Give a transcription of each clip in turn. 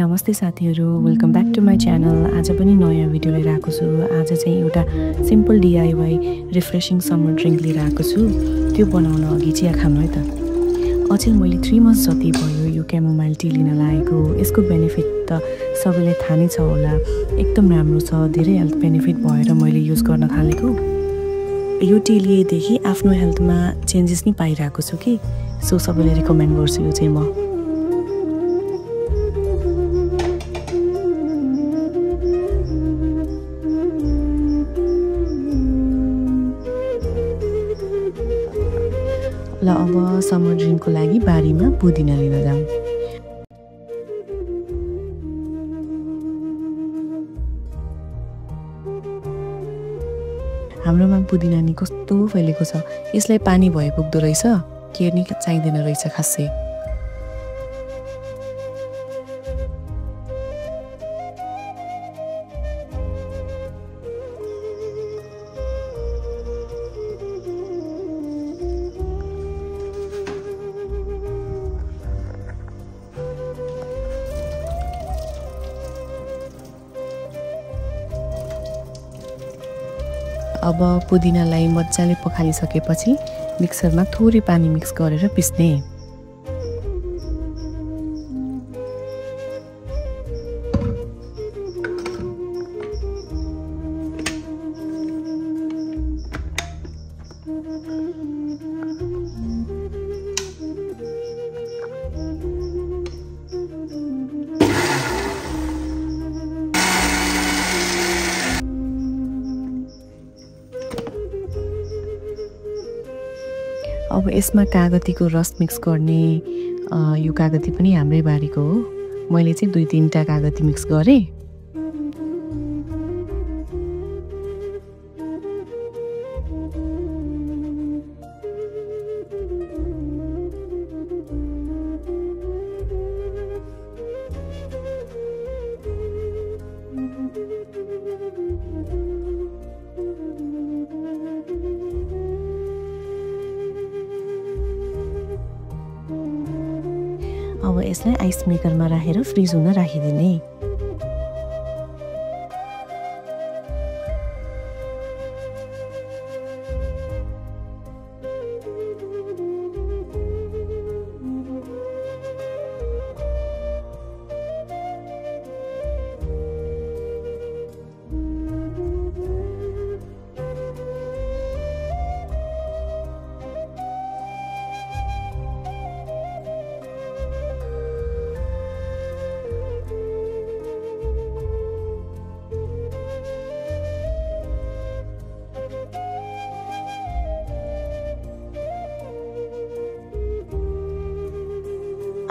नमस्ते साथीहरु, welcome back to my channel. आज पनि नयाँ भिडियो लिएर आएको छु। आज चाहिँ एउटा simple DIY refreshing summer drink लिएर आएको छु। त्यो बनाउन अघि चिया खानु है त। अझै मैले 3 मन्थ्स जति भयो यो क्यामोमाइल टी लिन लागेको। यसको बेनिफिट त सबैलाई थाहा नै छ होला। एकदम राम्रो छ, धेरै हेल्थ बेनिफिट भएर मैले युज गर्न थालेको। यो टी लिएदेखि आफ्नो हेल्थमा चेन्जेस नि पाइरहेको छु कि। सो सबैले रिकमेन्ड गर्छु यो चाहिँ म। ल अब समर ड्रिङ्कको लागि बारीमा पुदिना लिन जाऊँ। हाम्रोमा पुदिना नि कस्तो फैलेको छ। यसलाई पानी भए पुग्दो रहेछ, केयर नि चाहिँदैन रहेछ खासै। अब पुदिनालाई मजाले पखालिसकेपछि मिक्सरमा थोरै पानी मिक्स गरेर पिस्ने। अब यसमा कागतीको रस मिक्स गर्ने। यो कागती पनि हाम्रै बारीको हो। मैले चाहिँ 2-3टा कागती मिक्स गरेँ। अब यसलाई आइस मेकरमा राखेर फ्रिज हुन राखिदिने।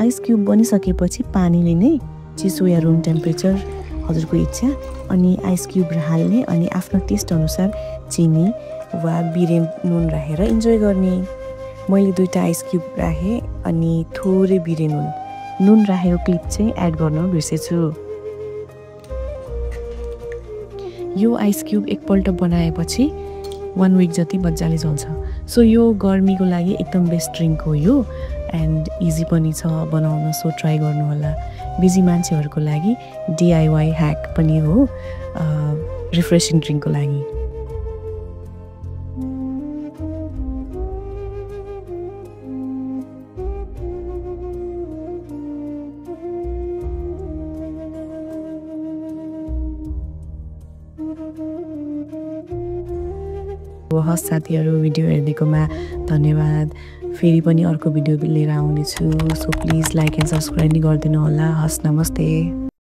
आइस क्यूब बनिसकेपछि पानीले नै चिसो या रुम टेम्परेचर हजुरको इच्छा अनि आइस क्यूब हाल्ने अनि आफ्नो टेस्ट अनुसार चिनी वा बिरे नुन राखेर इन्जोय गर्ने। मैले 2टा आइस क्यूब राखेँ अनि थोरै बिरे नुन राखेको क्लिप चाहिँ एड गर्न बिर्सेछु। यो आइस क्यूब एकपल्ट बनाएपछि 1 विक जति मजाले चल्छ। सो यो गर्मीको लागि एकदम बेस्ट ड्रिङ्क हो यो एन्ड इजी पनि छ बनाउन। सो ट्राई गर्नु होला। बिजी मान्छेहरूको लागि DIY ह्याक पनि हो रिफ्रेशिङ ड्रिङ्कको लागि। हस् साथीहरू, भिडियो हेर्नेकोमा धन्यवाद। फेरि पनि अर्को भिडियो लिएर आउनेछु। So please like and subscribe नि गरिदिनु होला। हस्, नमस्ते।